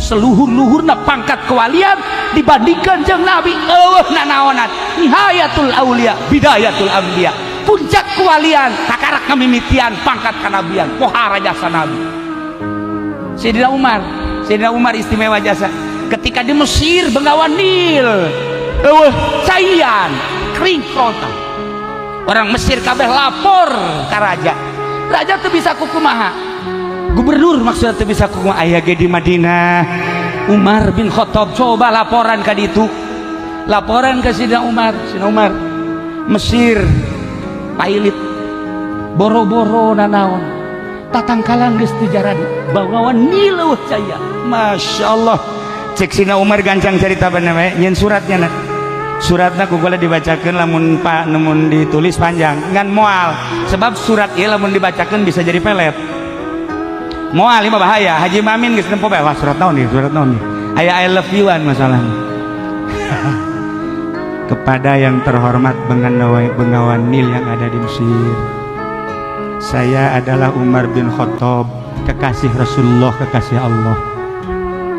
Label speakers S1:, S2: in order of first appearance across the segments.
S1: Seluhur-luhurna pangkat kewalian dibandingkan jeung Nabi euweuh nanaonan. Nihayatul aulia, bidayatul anbiya, puncak kewalian kakarak ngamimitian pangkat kanabian, pohara jasa Nabi. Sayyidina Umar, Sayyidina Umar istimewa jasa. Ketika di Mesir, Bengawan Nil euweuh caian, kering kerontang. Orang Mesir kabeh lapor ke raja. Raja tuh bisa kukumaha, gubernur maksudnya tuh bisa kukumaha. Aya ge di Madinah Umar bin Khattab. Coba laporan ka ditu, laporan ke Sidina Umar. Sidina Umar, Mesir pailit, boro-boro nanaon, tatangkalan geus teu jaradi, Bengawan Nil euweuh caya. Masya Allah, cek Sidina Umar gancang cerita bener we nyeun suratnya na. Suratna ku kula dibacakeun, lamun pak namun ditulis panjang ngan moal, sebab surat ieu lamun dibacakeun bisa jadi pelet. Moal ieu mah bahaya. Haji Mamin geus nempo bae, wah, surat naon nih, surat naon nih, aya "I love you" an masalahnya. Kepada yang terhormat Bengawan, Bengawan Nil yang ada di Mesir. Saya adalah Umar bin Khattab, kekasih Rasulullah, kekasih Allah.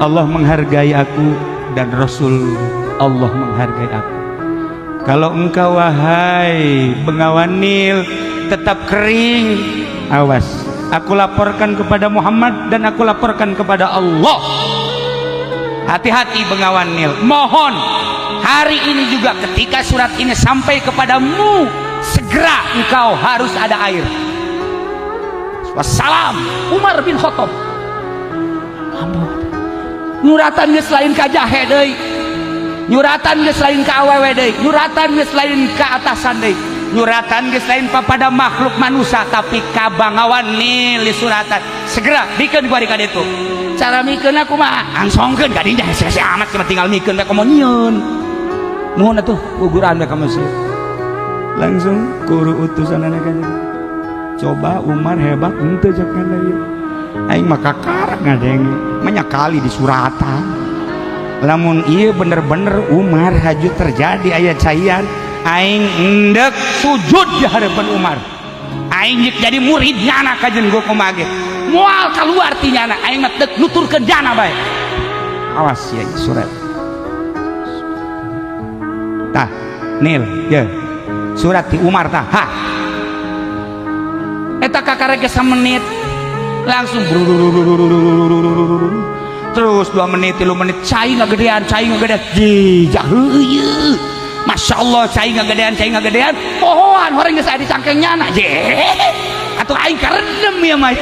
S1: Allah menghargai aku dan Rasul Allah menghargai aku. Kalau engkau, wahai Bengawan Nil, tetap kering, awas, aku laporkan kepada Muhammad dan aku laporkan kepada Allah. Hati-hati, Bengawan Nil. Mohon hari ini juga ketika surat ini sampai kepadamu, segera engkau harus ada air. Wassalam, Umar bin Khattab. Nyuratan geus lain ka jahe deui, nyuratan geus lain ka awewe deui, nyuratan geus lain ka atasan deui, nyuratan geus lain papada makhluk manusia, tapi ka Bangawan Nil disuratan, segera bikeun ku ari ka ditu. Cara mikeun aku mah angsongkeun ka dinya, hese amat cuma tinggal mikeun bae, komo nyieun. Nuhun atuh, guguran bae ka Mesir. Langsung kuru utusanana kan, coba Umar hebat henteu? Cek kana ieu aing mah kakarak ngadenge banyak kali di suratan. Lamun ieu bener-bener Umar haju terjadi aya caian, aing endek sujud di hadapan Umar. Aing jek jadi murid nyana kajen gua kumaha ge moal keluar ti nyana. Aing mah dek nuturkeun jana bae. Awas ya, surat tah Nil ya, surat ti Umar tah. Ha, eta kakarek menit langsung terus 2 menit, 3 menit, cai ngagedean, cai ngagedean, jijak heueuh. Masya Allah, cai ngagedean, cai ngagedean, pohoan horeng geus aya di cangkeng nyana. Je atuh aing karendem ya mah,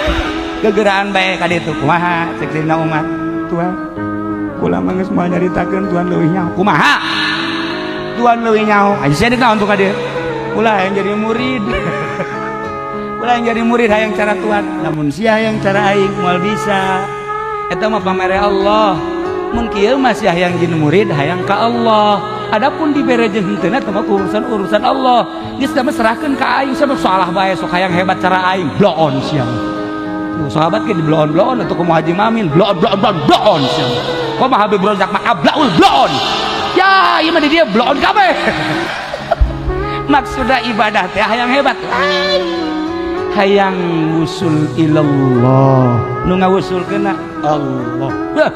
S1: gegeraan bae ka ditu. Kumaha cek Sayyidina Umar? Tuan, kula mah geus moal nyaritakeun, tuan leuwih nyaho. Kumaha tuan leuwih nyaho? Aja sia naon tuh ka dieu? Ulah yang jadi murid, ulah yang jadi murid hayang cara tuan. Namun sia yang cara aing moal bisa, eta mah pamere Allah. Mun kieu mah sia hayang jadi murid, hayang ka Allah. Adapun dibere jeung henteu eta mah urusan-urusan Allah. Geus mah serahkeun ka aing, sabab salah bae sok hayang hebat cara aing, bloon sia. Tuh, sahabat ke di bloon-bloon atau kumaha? Haji Mamin bloon bloon bloon bloon sia. Kumaha Habib Rozak mah ablaul bloon. Ya, ieu mah di dia bloon kabeh. Maksudnya ibadah teh hayang hebat lain, hayang wusul ilallah, nu ngawusulkeun Allah. Wah,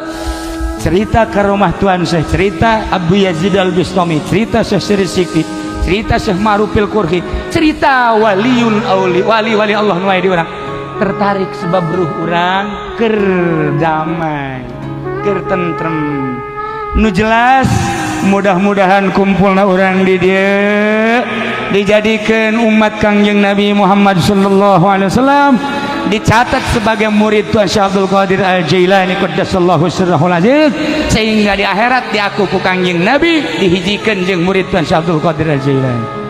S1: cerita ke rumah Tuan Syekh, cerita Abu Yazid Al Bustami, cerita Syekh Siri Sikti, cerita Syekh Ma'rufil Qurhi, cerita waliul auli, wali wali Allah nu aya di urang tertarik, sebab ruh urang keur damai, keur tentrem. Nu jelas mudah-mudahan kumpulna urang di dieu dijadikan umat Kangjeng Nabi Muhammad sallallahu alaihi wasallam, dicatat sebagai murid Tuhan Syekh Abdul Qadir Al Jailani qaddasallahu sirrahul aziz, sehingga di akhirat diaku ku Kangjeng Nabi dihijikeun jeung murid Tuhan Syekh Abdul Qadir Al Jailani.